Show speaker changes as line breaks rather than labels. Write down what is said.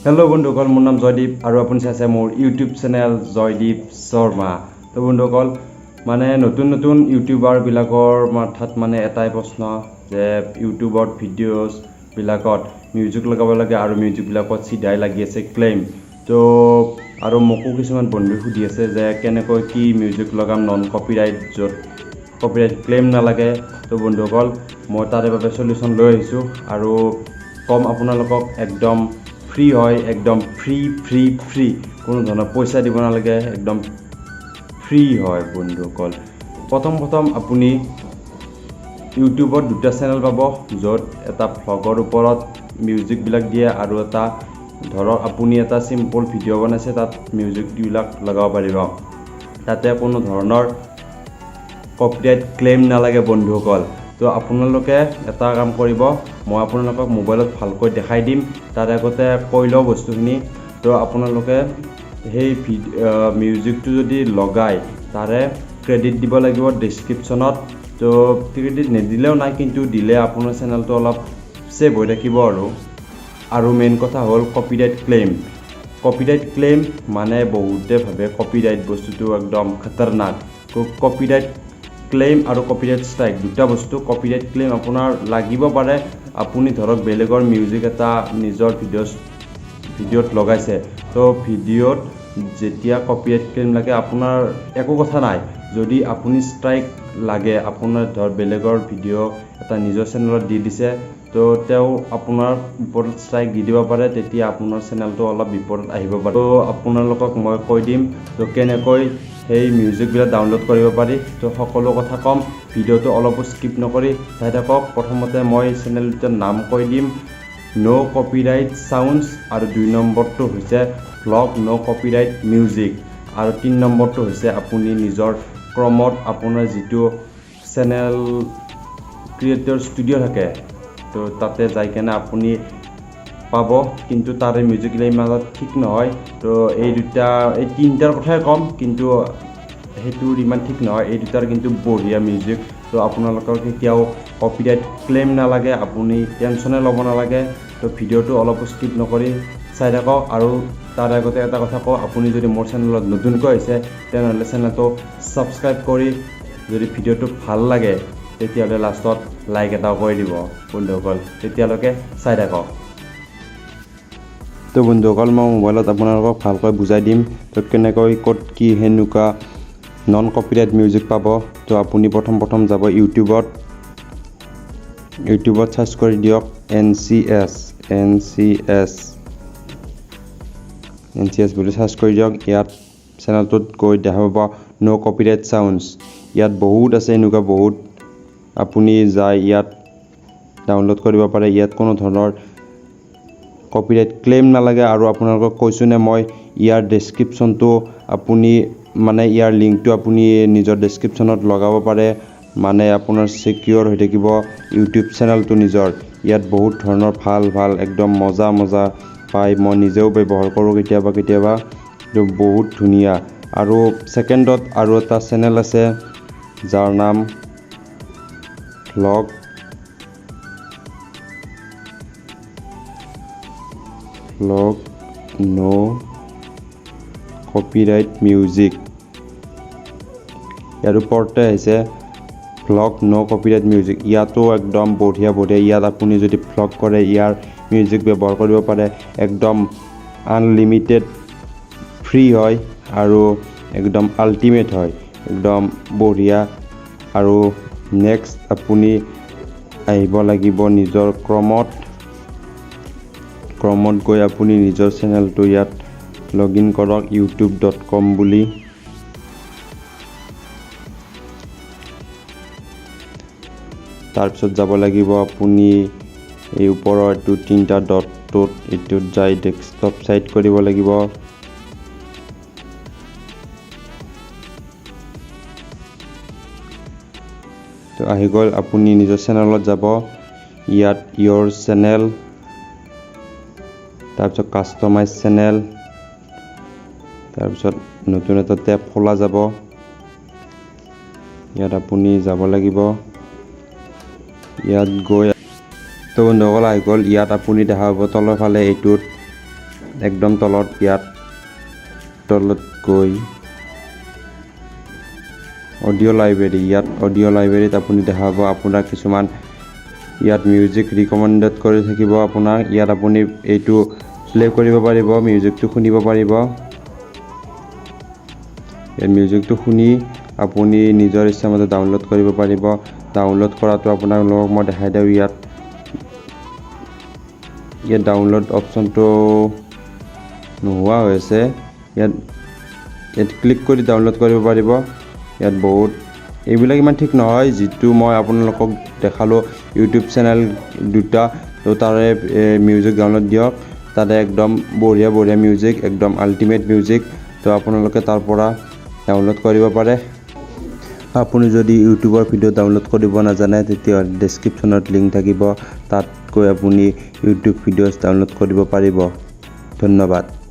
Hello' বন্ধুসকল, মোৰ নাম জয়দীপ আৰু আপুনি চাইছে মোৰ ইউটিউব চেনেল জয়দীপ শৰ্মা। তো বন্ধুসকল, মানে নতুন নতুন ইউটিউবাৰবিলাকৰ মাথাত মানে এটাই প্ৰশ্ন যে ইউটিউবত ভিডিঅ'ছবিলাকত মিউজিক লগাব লাগে আৰু মিউজিকবিলাকত চিধাই লাগি আছে ক্লেইম। তো আৰু মোকো কিছুমান বন্ধুৱে সুধি আছে যে কেনেকৈ কি মিউজিক লগাম নন কপিৰাইট, য'ত কপিৰাইট ক্লেইম নালাগে। তো বন্ধুসকল, মই তাৰে বাবে চলিউশ্যন লৈ আহিছোঁ আৰু ক'ম আপোনালোকক, একদম ফ্ৰী হয়, একদম ফ্ৰী ফ্ৰী ফ্ৰী, কোনো ধৰণৰ পইচা দিব নালাগে, একদম ফ্ৰী হয়। বন্ধুসকল, প্ৰথম প্ৰথম আপুনি ইউটিউবত দুটা চেনেল পাব, য'ত এটা ভ্লগৰ ওপৰত মিউজিকবিলাক দিয়ে আৰু এটা ধৰক আপুনি এটা চিম্পল ভিডিঅ' বনাইছে, তাত মিউজিকবিলাক লগাব পাৰিব। তাতে কোনো ধৰণৰ কপিৰাইট ক্লেইম নালাগে। বন্ধুসকল, তো আপোনালোকে এটা কাম কৰিব, মই আপোনালোকক মোবাইলত ভালকৈ দেখাই দিম, তাৰ আগতে কৈ লওঁ বস্তুখিনি। তো আপোনালোকে সেই মিউজিকটো যদি লগায়, তাৰে ক্ৰেডিট দিব লাগিব ডেছক্ৰিপশ্যনত। তো ক্ৰেডিট নিদিলেও নাই, কিন্তু দিলে আপোনাৰ চেনেলটো অলপ ছেভ হৈ থাকিব। আৰু মেইন কথা হ'ল কপিৰাইট ক্লেইম। কপিৰাইট ক্লেইম মানে বহুতে ভাবে কপিৰাইট বস্তুটো একদম খতৰনাক। কপিৰাইট ক্লেইম আৰু কপিৰাইট ষ্ট্ৰাইক দুটা বস্তু। কপিৰাইট ক্লেইম আপোনাৰ লাগিব পাৰে, আপুনি ধৰক বেলেগৰ মিউজিক এটা নিজৰ ভিডিঅ'ত লগাইছে, তো ভিডিঅ'ত যেতিয়া কপিৰাইট ক্লেইম লাগে, আপোনাৰ একো কথা নাই। যদি আপুনি ষ্ট্ৰাইক লাগে, আপোনাৰ ধৰ বেলেগৰ ভিডিঅ' এটা নিজৰ চেনেলত দি দিছে, তো তেওঁ আপোনাৰ ওপৰত ষ্ট্ৰাইক দি দিব পাৰে, তেতিয়া আপোনাৰ চেনেলটো অলপ বিপদত আহিব পাৰে। তো আপোনালোকক মই কৈ দিম তো কেনেকৈ সেই মিউজিকবিলাক ডাউনলোড কৰিব পাৰি। তো সকলো কথা ক'ম, ভিডিঅ'টো অলপো স্কিপ নকৰি চাই থাকক। প্ৰথমতে মই চেনেল দুটাৰ নাম কৈ দিম, ন' কপিৰাইট চাউণ্ডছ আৰু 2 নম্বৰটো হৈছে ভ্লগ ন' কপিৰাইট মিউজিক আৰু 3 নম্বৰটো হৈছে আপুনি নিজৰ ক্ৰমত আপোনাৰ যিটো চেনেল ক্ৰিয়েটৰ ষ্টুডিঅ' থাকে, তো তাতে যাই কেনে আপুনি পাব, কিন্তু তাৰে মিউজিকবিলাক ইমান এটা ঠিক নহয়। তো এই দুটা, এই তিনিটাৰ কথাই ক'ম, কিন্তু সেইটোৰ ইমান ঠিক নহয়, এই দুটাৰ কিন্তু বঢ়িয়া মিউজিক। তো আপোনালোকৰ কেতিয়াও কপিৰাইট ক্লেইম নালাগে, আপুনি টেনশ্যনে ল'ব নালাগে। তো ভিডিঅ'টো অলপো স্কিপ নকৰি চাই থাকক। আৰু তাৰ আগতে এটা কথা কওঁ, আপুনি যদি মোৰ চেনেলত নতুনকৈ আহিছে, তেনেহ'লে চেনেলটো ছাবস্ক্ৰাইব কৰি যদি ভিডিঅ'টো ভাল লাগে, তেতিয়াহ'লে লাষ্টত লাইক এটাও কৰি দিব। বন্ধুসকল, তেতিয়ালৈকে চাই থাকক। তো বন্ধুসকল, মই মোবাইলত আপোনালোকক ভালকৈ বুজাই দিম তো কেনেকৈ ক'ত কি সেনেকুৱা নন কপিৰাইট মিউজিক পাব। তো আপুনি প্ৰথম প্ৰথম যাব ইউটিউবত, ইউটিউবত চাৰ্চ কৰি দিয়ক NCS, NCS, NCS বুলি চাৰ্চ কৰি দিয়ক। ইয়াত চেনেলটোত গৈ দেখা পাব ন' কপিৰাইট চাউণ্ডছ। ইয়াত বহুত আছে এনেকুৱা বহুত, আপুনি যাই ইয়াত ডাউনলোড কৰিব পাৰে। ইয়াত কোনো ধৰণৰ কপিৰাইট ক্লেইম নালাগে। আৰু আপোনালোকক কৈছোঁনে মই, ইয়াৰ ডেছক্ৰিপশ্যনটো আপুনি মানে ইয়াৰ লিংকটো আপুনি নিজৰ ডেছক্ৰিপশ্যনত লগাব পাৰে, মানে আপোনাৰ ছিকিয়ৰ হৈ থাকিব ইউটিউব চেনেলটো নিজৰ। ইয়াত বহুত ধৰণৰ ভাল ভাল একদম মজা মজা পায়, মই নিজেও ব্যৱহাৰ কৰোঁ কেতিয়াবা কেতিয়াবা, এইটো বহুত ধুনীয়া। আৰু ছেকেণ্ডত আৰু এটা চেনেল আছে যাৰ নাম ভ্লগ ন' কপিৰাইট মিউজিক। ইয়াৰ ওপৰতে আহিছে ভ্লগ ন' কপিৰাইট মিউজিক। ইয়াতো একদম বঢ়িয়া বঢ়িয়া, ইয়াত আপুনি যদি ভ্লগ কৰে, ইয়াৰ মিউজিক ব্যৱহাৰ কৰিব পাৰে, একদম আনলিমিটেড ফ্ৰী হয় আৰু একদম আল্টিমেট হয়, একদম বঢ়িয়া। আৰু নেক্সট আপুনি আহিব লাগিব নিজৰ ক্ৰমত, ক্ৰমত গৈ আপুনি নিজৰ চেনেলটো ইয়াত লগ ইন কৰক youtube.com বুলি। তাৰপিছত যাব লাগিব আপুনি এই ওপৰৰ এইটো তিনিটা ডটটোত, এইটোত যাই ডেস্কটপ ছাইট কৰিব লাগিব। তো আহি গ'ল, আপুনি নিজৰ চেনেলত যাব, ইয়াত ইয়ৰ চেনেল, তাৰপিছত কাষ্টমাইজ চেনেল, তাৰপিছত নতুন এটা টেব খোলা যাব, ইয়াত আপুনি যাব লাগিব। ইয়াত গৈ তো বন্ধুসকল আহি গ'ল, ইয়াত আপুনি দেখা পাব তলৰ ফালে এইটোত একদম তলত, ইয়াত তলত গৈ অডিঅ' লাইব্ৰেৰী, ইয়াত অডিঅ' লাইব্ৰেৰীত আপুনি দেখা পাব আপোনাৰ কিছুমান ইয়াত মিউজিক ৰিকমেণ্ডেড কৰি থাকিব আপোনাক। ইয়াত আপুনি এইটো প্লে' কৰিব পাৰিব, মিউজিকটো শুনিব পাৰিব। ইয়াত মিউজিকটো শুনি আপুনি নিজৰ ইচ্ছামতে ডাউনলোড কৰিব পাৰিব। ডাউনলোড কৰাটো আপোনালোকক মই দেখাই দিওঁ। ইয়াত ডাউনলোড অপশ্যনটো নোহোৱা হৈ আছে। ইয়াত ইয়াত ক্লিক কৰি ডাউনলোড কৰিব পাৰিব। ইয়াত বহুত এইবিলাক ইমান ঠিক নহয়। যিটো মই আপোনালোকক দেখালোঁ ইউটিউব চেনেল দুটা, তো তাৰে মিউজিক ডাউনলোড দিয়ক। তাতে একদম বঢ়িয়া বঢ়িয়া মিউজিক, একদম আল্টিমেট মিউজিক। তো আপোনালোকে তাৰ পৰা ডাউনলোড কৰিব পাৰে। আপুনি যদি ইউটিউবৰ ভিডিঅ' ডাউনলোড কৰিব নাজানে, তেতিয়াহ'লে ডেছক্ৰিপশ্যনত লিংক থাকিব, তাত গৈ আপুনি ইউটিউব ভিডিঅ'ছ ডাউনলোড কৰিব পাৰিব। ধন্যবাদ।